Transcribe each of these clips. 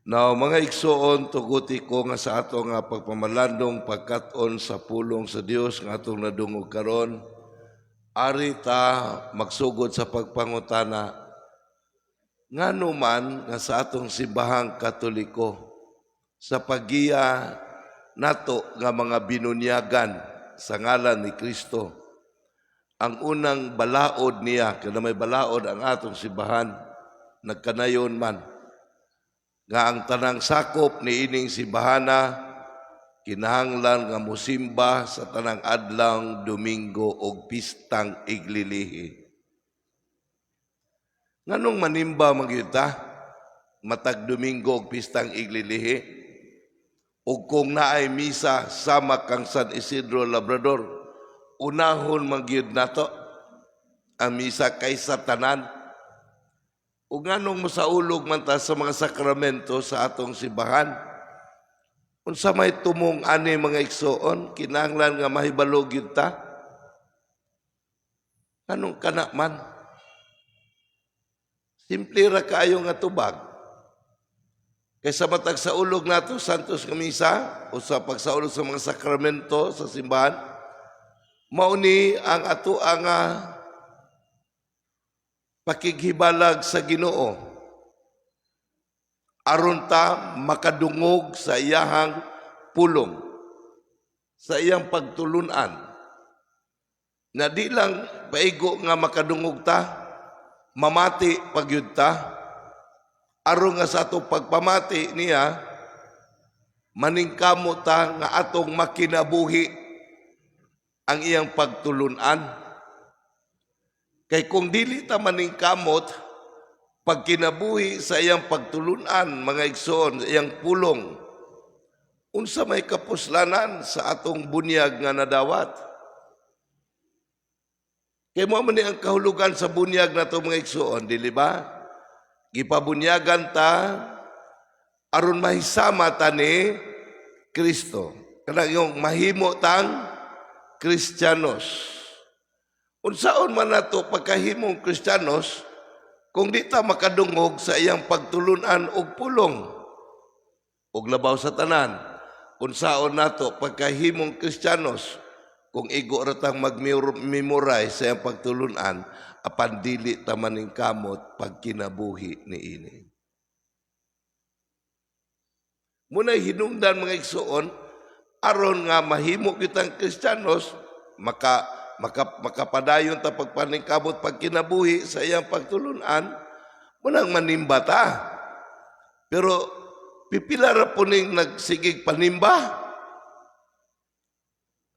Now, mga igsoon, tuguti ko nga sa ato nga pagpamalandong pagkat-on sa pulong sa Dios nga atong nadungog karon, ari ta magsugod sa pagpangutana ngano man nga sa atong Simbahang Katoliko, sa paggiya nato nga mga binunyagan sa ngalan ni Kristo, ang unang balaod niya, kada may balaod ang atong simbahan, nagkanayon man nga ang tanang sakop ni ining simbahana kinahanglan nga musimba sa tanang adlang Domingo og pistang iglilihi. Nganong manimba man gyud ta matag Domingo og pistang iglilihi? Ug kung naay misa sama kang San Isidro Labrador, unahon man gyud nato ang misa kaysa tanan. Ug nganong mosaulog man ta sa mga sakramento sa atong simbahan? Unsa may tumong ani, mga igsoon, kinahanglan nga mahibalo gyud ta. Nganong kana man? Simple ra kaayo nga tubag. Kaysa matag sa ulog nato Santos nga Misa o sa pagsaulog sa mga sakramento sa simbahan, mao ni ang ato ang pakighibalag sa Ginoo aron ta makadungog sa iyahang pulong, sa iyang pagtulunan, na di lang paigo nga makadungog ta, mamati pagyud ta, aron nga sa atong pagpamati niya maningkamot ta nga atong makinabuhi ang iyang pagtulunan. Kay kung dili ta maningkamot pagkinabuhi sa iyang pagtulunan, mga igsoon, sa iyang pulong, unsa may kapuslanan sa atong bunyag nga nadawat? Kay mao man ni ang kahulugan sa bunyag nato, mga igsoon, dili ba? Gipabunyagan ta aron mahisama ta ni Kristo. Kanang yung mahimo tang Kristiyanos. Unsaon man nato pagkahimong Kristiyanos kung di ta makadungog sa iyang pagtulunan og pulong? Og labaw sa tanan, unsaon nato pagkahimong Kristiyanos kung igo ra tang mag-memorize sa iyang pagtulunan apan dili ta maningkamot pagkinabuhi niini? Muna'y hinungdan, mga igsoon, aron nga mahimo kitang Kristiyanos, maka makapadayon ta pagpaningkamot pagkinabuhi sa iyang pagtulunan, munang manimba ta. Pero pipila ra po ning nagsigig panimba.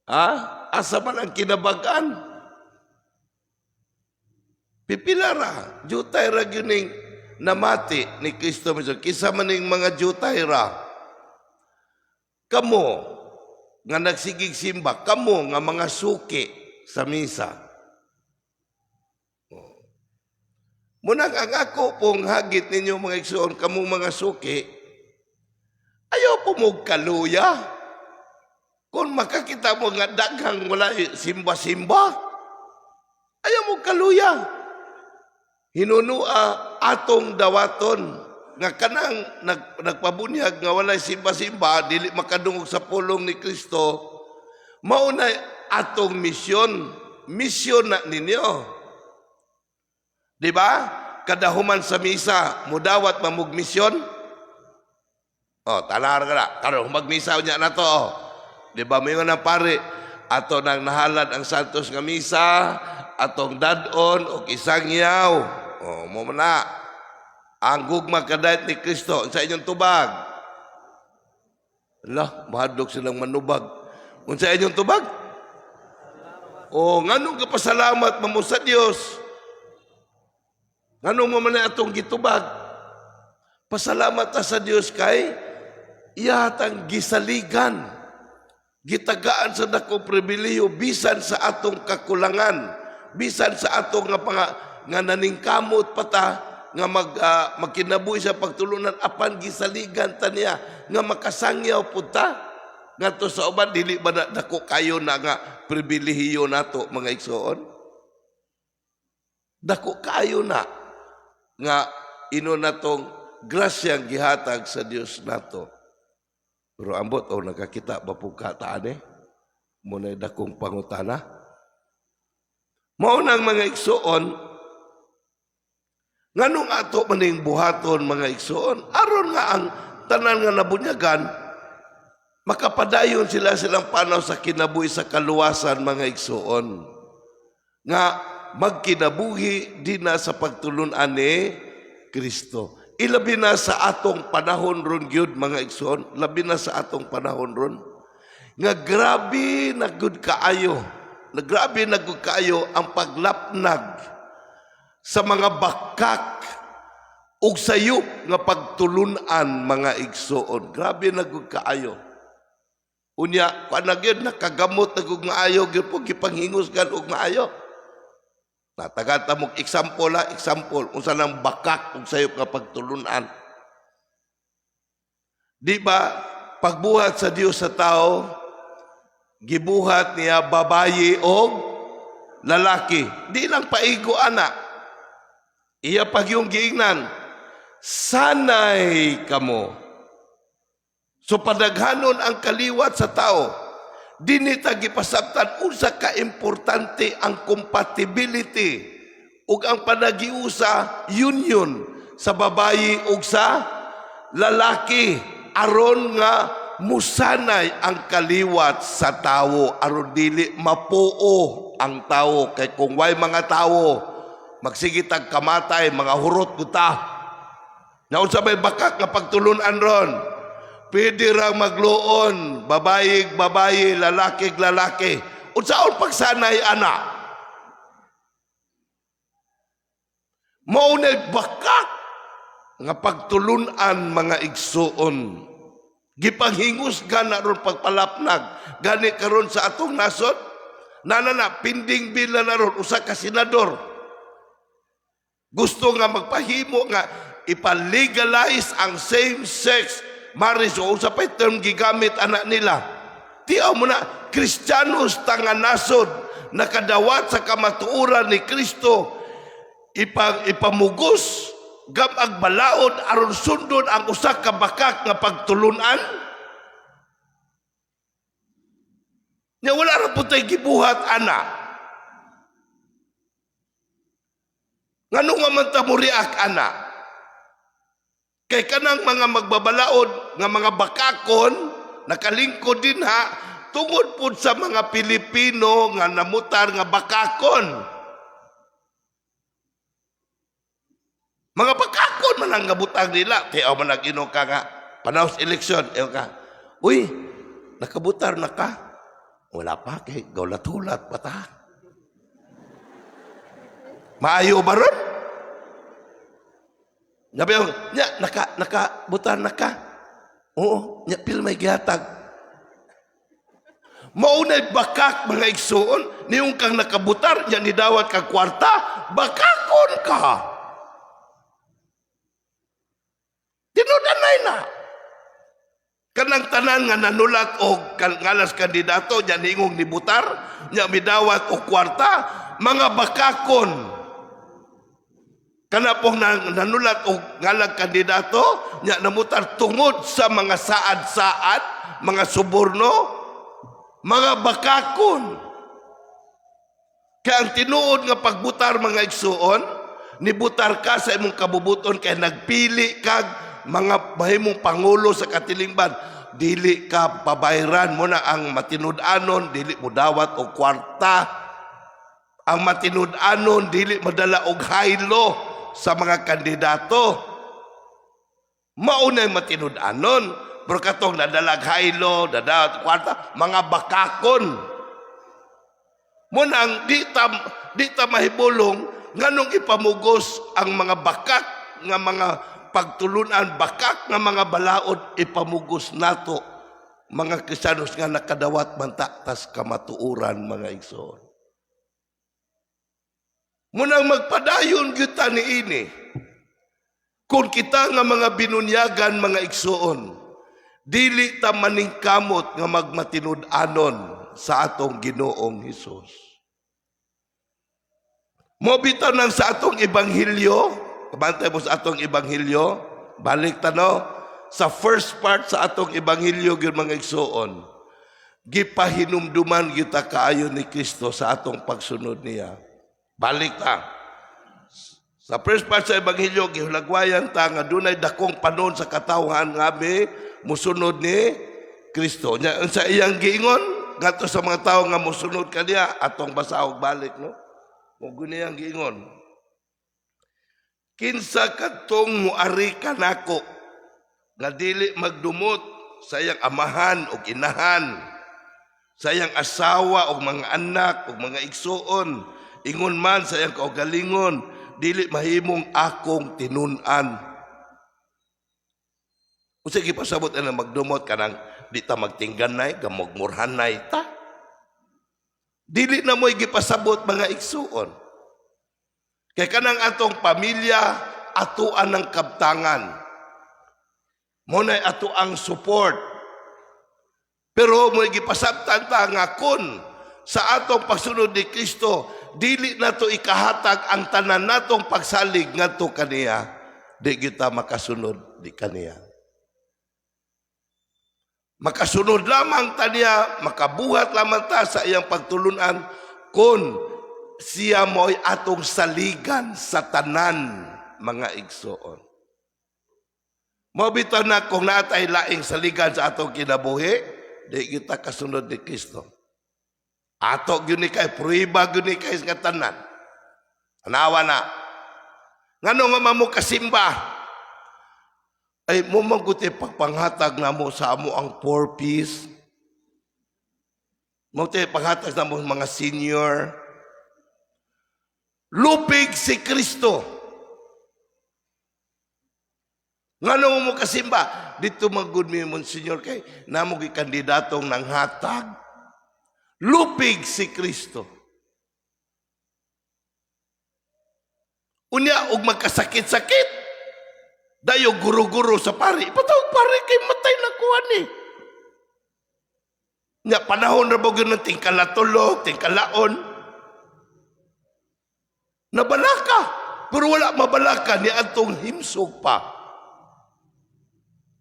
Ha? Asa man ang kinabag-an? Pipila ra. Jutay ra gyud ning namati ni Kristo mismo. Kisa man ning mga jutay ra. Kamo nga nagsigig simba, kamo nga mga suki sa misa. Oh. Munang ang ako pong hagit ninyo, mga igsoon, kamong mga suki, ayaw po mo kaluya. Kung makakita mo nga daghang wala simba-simba, ayaw mo kaluya. Hinunua atong dawaton nga kanang nagpabunyag nga walay simba-simba, dili makadungog sa pulong ni Kristo, mao na atong misyon, misyon na ninyo. Di ba? Kada human sa misa, mudawat mamug misyon. Oh, tanar ka na. Karon magmisa unya na to. Oh. Di ba may nga pare ato nang nahalad ang Santos nga misa, atong dad-on og isangyaw. Oh, mo man na. Ang gugma kadayat ni Kristo sa inyong tubag. Lah, mahadlok silang manubag. Unsa inyong tubag? O nganong kapasalamat mamo sa Dios? Nganong mo man na atong gitubag? Pasalamat ta sa Dios kay iyatang gisaligan. Gitagaan sa dakong pribilehiyo bisan sa atong kakulangan, bisan sa atong nga nga naningkamot pa ta nga magkinabuhi sa pagtulunan, apan gisaligan ta niya nga makasangyaw pud ta ngadto sa uban. Dili ba na dako kayo na nga pribilehiyo nato, mga igsoon? Dako kayo na nga ino natong grasyang gihatag sa Dios nato. Pero ambot o nakakita ba po ka taan eh? Muna'y dakong pangutana. Mao nang, mga igsuon, nganong ato maning buhaton, mga igsuon, aron nga ang tanan nga nabunyagan makapadayon sila silang panaw sa kinabuhi sa kaluwasan, mga igsuon, nga magkinabuhi din na sa pagtulunan ni Kristo. Ilabi na sa atong panahon ron gyud, mga igsuon, labi na sa atong panahon ron nga grabe na gud kaayo, na grabe na gud kaayo ang paglapnag sa mga bakak ug sayop nga pagtulunan, mga igsuon. Grabe na gud kaayo. Unya, kuan na gyud, nakagamot na gud maayo gyud po, gipanghingos gan og maayo. Natagan ta mo example ha, example unsa nang bakak ug sayop nga pagtulunan. Di ba pagbuhat sa Dios sa tao, gibuhat niya babayi og lalaki? Di lang paigo ana. Iya pag yung giingnan, "Sanay kamo." So padaghanon ang kaliwat sa tao. Dinhi ta gipasabtan unsa ka importante ang compatibility ug ang panagiusa, union sa babayi ug sa lalaki, aron nga musanay ang kaliwat sa tawo, aron dili mapuo ang tawo, kay kung way mga tawo, magsige tag kamatay, mga hurot kuta. Naunsa may bakak nga pagtulunan ron? Pwede rang magluon, babayig babayi, lalakig lalaki. Unsaon pagsanay ana? Mao na bakak nga pagtulunan, mga igsuon. Gipanghingos gana ron pagpalapnag. Gani karon sa atong nasod, nana na pending bill na ron, usa ka senador. Gusto nga magpahimo nga ipa-legalize ang same-sex marriage o unsa pa'y term gigamit anak nila. Tiaw mo na, Kristiyanos ta nga nasod, nakadawat sa kamatuoran ni Kristo, ipamugos gamag balaod aron sundon ang usa ka bakak nga pagtulunan. Nya wala ra pud tay gibuhat ana. Ngano nga man ta mo react ana? Kay kanang mga magbabalaod nga mga bakakon nakalingkod din ha tungod pud sa mga Pilipino nga namutar nga bakakon. Mga bakakon man ang gabutang nila. Kaya man nag-inom ka nga panahon sa eleksyon, ewan ka. "Uy, nakabutar na ka?" "Wala pa kay gaulat-hulat pa ta." Maayo ba ron? Nabi nya nakabutar na ka?" "Oo, nya pil may gihatag." Maunay bakak, mga igsuon, niyong kang nakabutar, nya nidawat kag kwarta, bakakon ka. Tinudanay na. Kanang tanan nga nanulat og ngalas kandidato, nya ningong nibutar, nya midawat og kwarta, mga bakakon. Kana pong nanulat og ngalang kandidato, nya namutar tungod sa mga saad-saad, mga suborno, mga bakakon. Kaya ang tinuod nga pagbutar, mga igsuon, nibutar ka sa imong kabubuton kay nagpili kag mga mahimong pangulo sa katilingban. Dili ka pabayran mo na ang matinud-anon, dili mo dawat og kwarta. Ang matinud-anon, dili madala og haylo sa mga kandidato. Maunay matinud-anon. Pero katong nadalag haylo, dadawat kwarta, mga bakakon. Munang di ta mahibulong nganong ipamugos ang mga bakak nga mga pagtulunan, bakak nga mga balaod ipamugos nato mga Kristiyanos nga nakadawat man ta tas kamatuoran, mga igsoon. Munang magpadayon gyud ta niini kung kita nga mga binunyagan, mga igsoon, dili ta maningkamot nga magmatinud-anon sa atong Ginoong Hesus. Mo bitaw nang sa atong ebanghelyo, kabantay mo sa atong ebanghelyo, Balik ta, no, sa first part sa atong ebanghelyo gyud, mga igsuon. Gipahinumduman kita kaayo ni Kristo sa atong pagsunod niya. Balik ta. Sa first part sa ebanghelyo, gihulagwayan ta nga dunay dakong panon sa katawhan nga mi musunod ni Kristo. Nya unsa iyang giingon ngadto sa mga tawo nga musunod kaniya? Atong basahog balik, no. Mao guni iyang giingon. "Kinsa kadtong muari kanako nga dili magdumot sa iyang amahan ug inahan, sa iyang asawa ug mga anak ug mga igsuon, ingon man sa iyang kaugalingon, dili mahimong akong tinun-an." Unsa gipasabot ana magdumot? Kanang di ta magtingganay, gamugmurhanay ta. Dili na mo'y gipasabot, mga igsuon. Kay kanang atong pamilya, atuan ng kabtangan. Mao na'y ato ang support. Pero mo'y gipasabtan ta nga kun sa atong pagsunod ni Kristo, dili nato ikahatag ang tanan natong pagsalig ngadto kaniya, di kita makasunod di kaniya. Makasunod lamang ta niya, makabuhat lamang ta sa iyang pagtulunan kung siya mo'y atong saligan sa tanan, mga igsoon. Mao bitaw na kung naatay laing saligan sa atong kinabuhi, di kita kasunod ni Kristo. Ato gyud ni kay pruiba gyud ni kay nga tanan. Anawa na. Ngano nga mamo kasimba? Ay mo maguti pagpanghatag namo sa amo ang four piece. Mo te panghatag namo mga senior. Lupig si Kristo. Ngano mo kasimba? Dito magud mi, Monsignor, kay namo gi kandidatong nanghatag. Lupig si Kristo. Unya og magkasakit-sakit. Dayo guro-guro sa pari. Patawag pare kay matay na kuan ni. Nya panahon ra ba gyud ng tingkalatulog, tingkalaon. Nabalaka. Pero wala mabalaka ni atong himsog pa.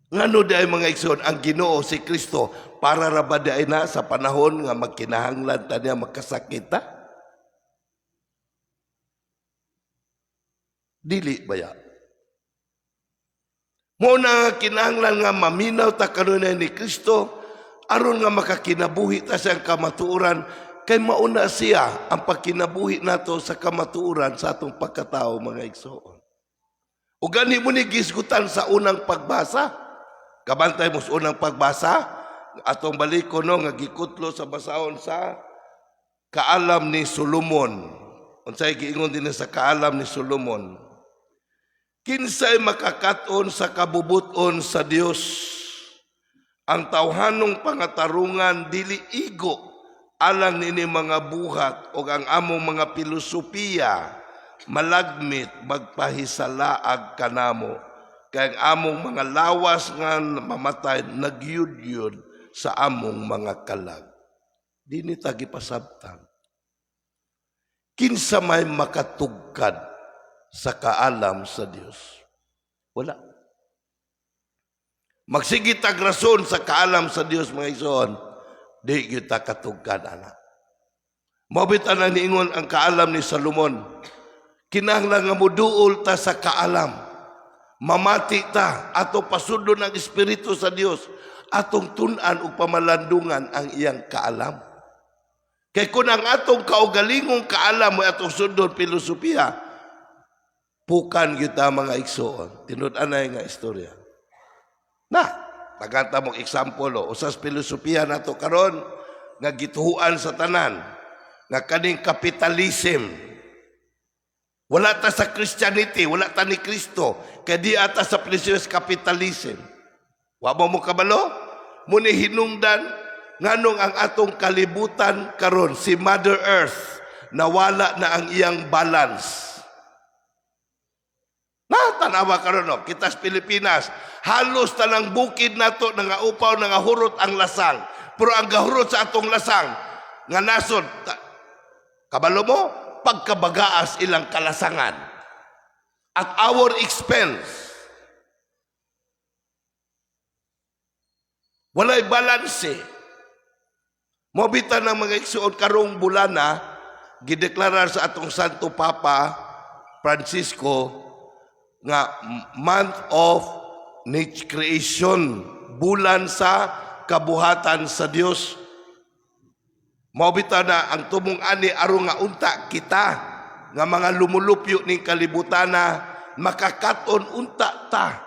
Ngano di ay, mga igsoon, ang Ginoo si Kristo para ra ba di ay na sa panahon nga magkinahanglan ta niya, magkasakit ta? Dili ba ya? Mao na nga kinahanglan nga maminaw ta kanunay ni Kristo aron nga makakinabuhi ta sa kamatuoran, kay mauna siya ang pagkinabuhi nato sa kamatuoran sa atong pagkatao, mga igsoon. O gani mo ni gisgutan sa unang pagbasa. Kabantay mo sa unang pagbasa, atong baliko, no, nga gikutlo sa basahon sa kaalam ni Solomon. Unsay giingon din sa kaalam ni Solomon? "Kinsay makakaton sa kabubuton sa Dios? Ang tawhanong pangatarungan dili igo alang nini mga buhat o ang among mga filosofiya malagmit magpahisalaag kanamo, kay ang among mga lawas nga mamatay nagyudyod sa among mga kalag." Dini ta gipasabtan. Kinsa may makatugkad sa kaalam sa Dios? Wala. Magsige tag rason sa kaalam sa Dios, mga igsoon, di kita katugkad ana. Mao bitaw nang niingon ang kaalam ni Salomon. Kinahanglan nga moduol ta sa kaalam. Mamati ta, ato pasudlon ang espiritu sa Dios, atong tun-an ug pamalandungan ang iyang kaalam. Kay kung ang atong kaugalingong kaalam mo atong sundon, filosofiya, pukan kita, mga igsoon. Tinud-anay nga istorya. Na, tagata mong example, oh, usas filosofiya nato karon nga gituhuan sa tanan nga kaning capitalism. Wala ta sa Christianity, wala ta ni Kristo, kay di ata sa precious capitalism. Wa mo mo kabalo? Muni hinungdan nganong ang atong kalibutan karon, si Mother Earth, nawala na ang iyang balance. Na tanawa karon, no, kita sa Pilipinas, halos tanang bukid nato nangaupaw, nangahurot ang lasang. Pero ang gahurot sa atong lasang nga nasod, kabalo mo, pagkabagaas ilang kalasangan. At our expense. Walay balanse. Mao bitaw ng, mga igsuon, karong bulana, gideklarar sa atong Santo Papa Francisco nga month of nature creation, bulan sa kabuhatan sa Dios. Mao bitaw na ang tumong ani aron nga unta kita nga mga lumulupyo ning kalibutana makakaton unta ta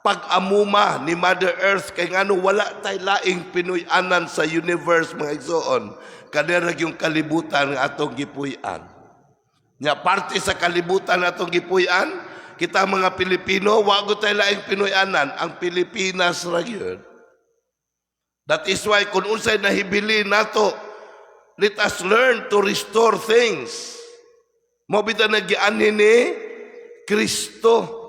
pag-amuma ni Mother Earth, kay ngano wala tay laing pinuy-anan sa universe, mga igsoon, kanira yung kalibutan nga atong gipuy-an. Nya parte sa kalibutan atong gipuy-an, kita mga Pilipino, wa gud tay laing pinuy-anan, ang Pilipinas ra gyud. That is why kung unsay nahibili nato, let us learn to restore things. Mao bitaw na gianhi ni Kristo.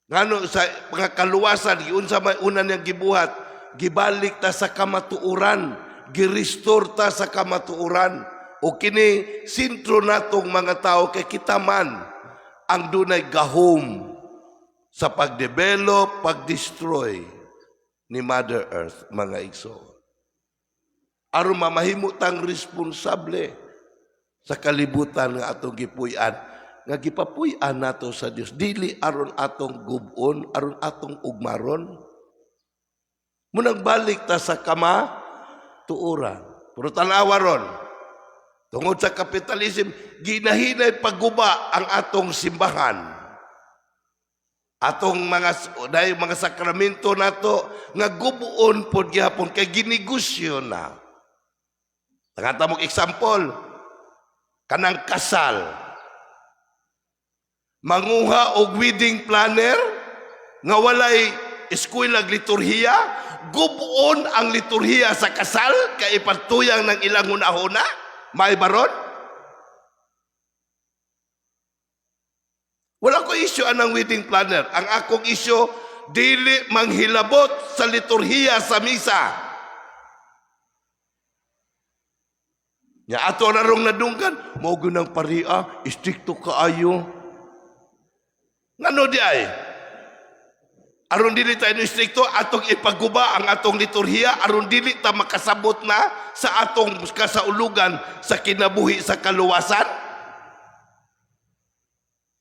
Ngano sa mga kaluwasan, giunsa may una niyang gibuhat, gibalik ta sa kamatuoran, gi-restore ta sa kamatuoran. O kini sentro natong mga tao, kay kita man ang dunay gahom sa pag-develop, pag-destroy ni Mother Earth, mga igsoon. Aron mamahimo tang responsable sa kalibutan nga atong gipuy-an, nga gipapuy-an nato sa Dios, dili aron atong gub-on, aron atong ugmaron. Munang balik ta sa kamatuoran. Pero tanawa ron, tungod sa capitalism, ginahinay pagguba ang atong simbahan, atong mga dahil mga sakramento nato nga gubuon pod gihapon kay ginegosyo na. Tangata mong example, kanang kasal. Manguha og wedding planner nga walay eskwela liturhiya, gubuon ang liturhiya sa kasal kay ipatuyang ng ilang hunahuna. May baron? Wala ko issue anang wedding planner. Ang akong issue, dili manghilabot sa liturhiya sa misa. Nya ato na rong nadunggan, mao ng paria, istrikto kaayo. Ngano di ay? Aron dili tayo istrikto, atong ipaguba ang atong liturhiya, aron dili ta makasabot na sa atong kasaulugan sa kinabuhi sa kaluwasan?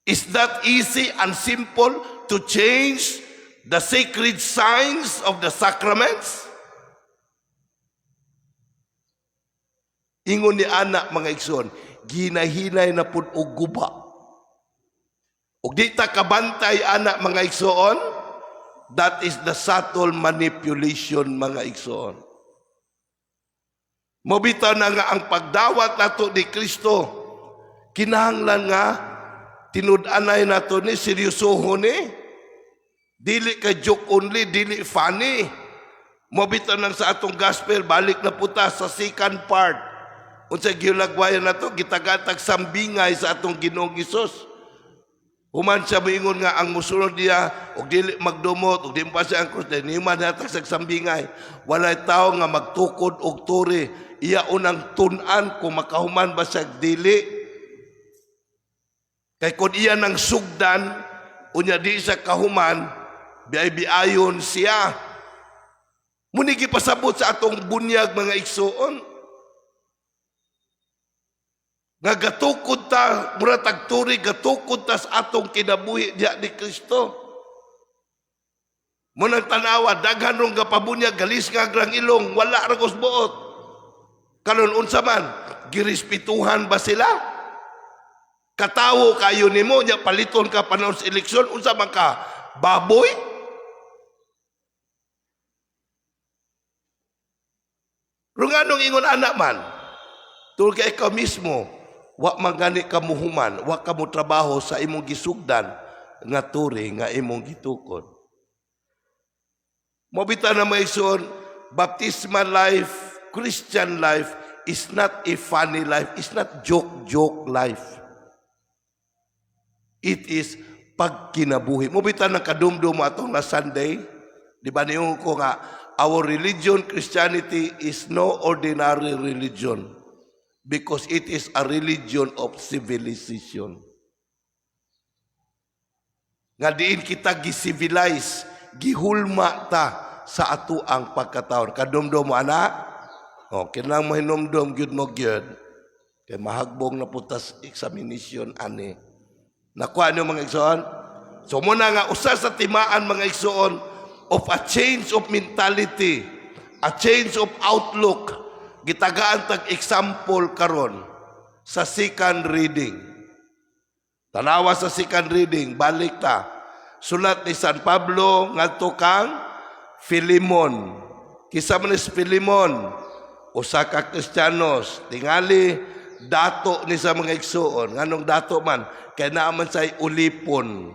Is that easy and simple to change the sacred signs of the sacraments? Ingon ni anak, mga igsoon, ginahinay na pud og guba. Ug di ta kabantay anak, mga igsoon, that is the subtle manipulation, mga igsoon. Mobitaw na nga ang pagdawat nato ni Kristo, kinahanglan nga tinud-anay nato ni, seryosohon ni. Dili ka joke only, dili funny. Mobitaw nang sa atong gospel, balik na puta sa second part. Unsa gilagwayan nato, gitagatag sambingay sa atong Ginoong Hesus. Human siya moingon nga ang musunod niya og dili magdumot og di mo siya ang krus, ni man hatag sa sambingay. Walay tawo nga magtukod og turi. Iya unang tun-an kung makahuman ba siya dili. Kay kung iya nang sugdan, unya di siya kahuman, biay-biayon siya. Muni gipasabot sa atong bunyag, mga igsuon. Nga gatukod ta, mura tagturi, gatukod ta sa atong kinabuhi diha ni Kristo. Munang tanawa, daghan rong gapabunyag, galis nga grang ilong, wala ra buot. Karon unsa man, girespetuhan ba sila? Katawo kayo nimo, nya paliton ka panahon sa eleksyon, unsa man ka? Baboy? Runganong ingon anak man, tungod kay ikaw mismo, wa man gani ka muhuman, wa ka mo trabaho sa imong gisugdan nga turi nga imong gitukod. Mao bitaw na, mga igsoon, baptismal life, Christian life is not a funny life, it's not joke-joke life. It is pagkinabuhi. Mao bitaw na kadumdum atong na Sunday, di ba niyo ko nga, our religion, Christianity, is no ordinary religion because it is a religion of civilization. Nga diin kita gi-civilize, gihulma ta sa atuang pagkatawon. Kadumdum mo ana? O, kinahanglan mahinumdum gyud mo gyud. Kay mahagbong na putas examination ani. Nakuha niyo, mga igsoon? So muna nga usa sa timaan, mga igsoon, of a change of mentality, a change of outlook, gitagaan tag example karon sa second reading. Tanawa sa second reading, balik ta. Sulat ni San Pablo ngadto kang Filemon. Kinsa man is Filemon? Usa ka Kristiyanos, tingali dato ni sa mga igsuon. Nganong dato man? Kay naa man say ulipon.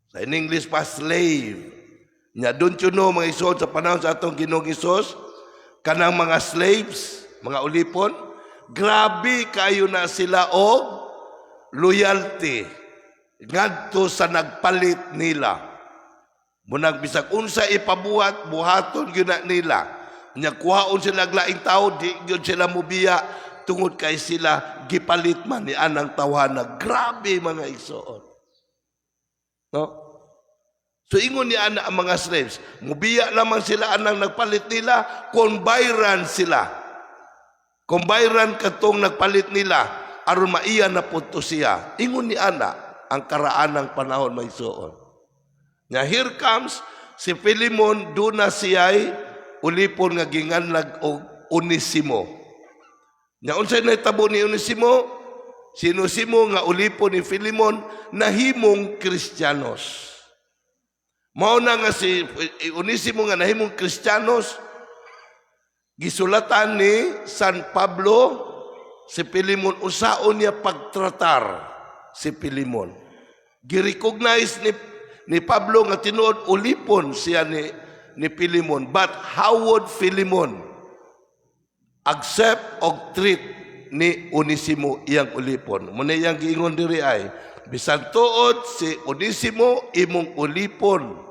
Sa in English pa, slave. Nya don't you know, mga igsuon, sa panahon sa atong Ginoong Hesus, kanang mga slaves, mga ulipon, grabe kayo na sila og loyalty ngadto sa nagpalit nila. Munang bisag unsa ipabuhat, buhaton gyud na nila. Nya kuhaon sila og laing tao, di gyud sila mubiya tungod kay sila gipalit man ni anang tawhana. Grabe, mga igsoon. No? So ingon ni ana ang mga slaves, mubiya lamang sila anang nagpalit nila kung bayran sila. Kung bayran katong nagpalit nila aron maiya na pud to siya. Ingon ni ana ang karaan ng panahon, mga igsoon. Nga here comes si Filemon, duna siya'y ulipon nga ginganlag og Onesimo. Nya unsay nahitabo ni Onesimo? Si Onesimo nga ulipon ni Filemon nahimong Kristiyanos. Mao na nga si Onesimo nga nahimong Kristiyanos, gisulatan ni San Pablo si Filemon unsaon niya pagtratar si Filemon. Gi-recognize ni Pablo nga tinuod ulipon siya ni Filemon. But how would Filemon accept og treat ni Onesimo iyang ulipon? Muna iyang giingon diri ay, bisan tuod si Onesimo imong ulipon,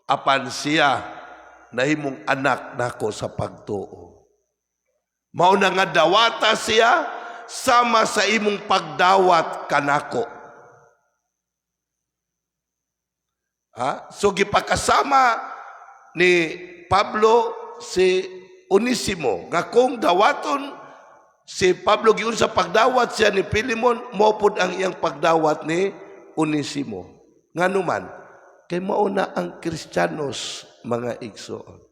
apan siya nahimong anak nako sa pagtuo. Mao na nga dawata siya sama sa imong pagdawat kanako. Ha? So gipakasama ni Pablo si Onesimo nga kung dawaton si Pablo giun sa pagdawat siya ni Filemon, mao pod ang iyang pagdawat ni Onesimo. Ngano man? Kay mao na ang Kristiyanos, mga igsoon.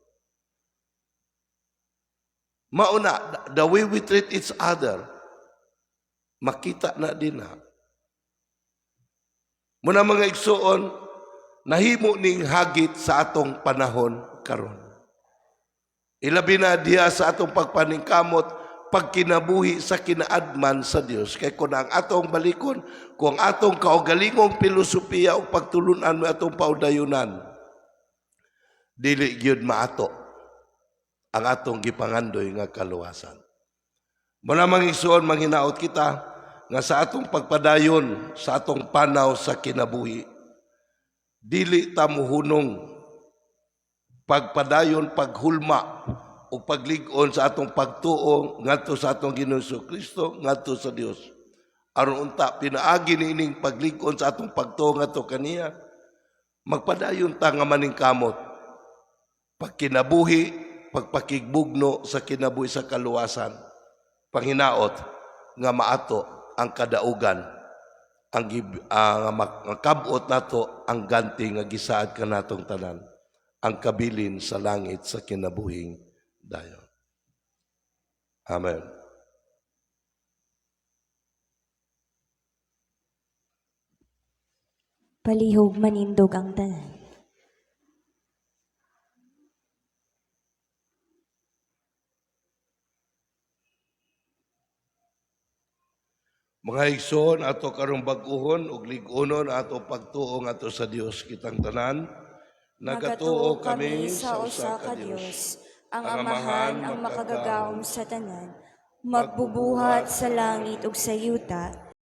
Mao na the way we treat each other, makita na din na. Muna, mga igsoon, nahimo ning hagit sa atong panahon karon. Ilabi na diha sa atong pagpaningkamot, pagkinabuhi sa kinaadman sa Dios. Kay kung ang atong balikon, kung ang atong kaugalingong filosofiya o pagtulunan mo atong paudayunan, dili gyud maato ang atong gipangandoy nga kaluwasan. Muna, mga igsoon, manghinaot kita nga sa atong pagpadayon sa atong panaw sa kinabuhi, dili ta muhunong pagpadayon, paghulma o paglig-on sa atong pagtuo ngadto sa atong Ginoong Kristo, ngadto sa Dios. Aron unta pinaagi niining paglig-on sa atong pagtuo ngadto kaniya, magpadayon ta nga maningkamot pagkinabuhi, pagpakigbugno sa kinabuhi sa kaluwasan. Panghinaot nga maato ang kadaugan, ang kabot nato ang ganti nga gisaad kanatong tanan, ang kabilin sa langit sa kinabuhing dayon. Amen. Palihog manindog ang tanan. Mga igsoon, ato karong bag-uhon ug lig-unon ato pagtuo ngadto sa Dios kitang tanan. Nagatuo kami sa usa ka Dios, ang Amahan, ang makagagahom sa tanan, magbubuhat sa langit ug sa yuta.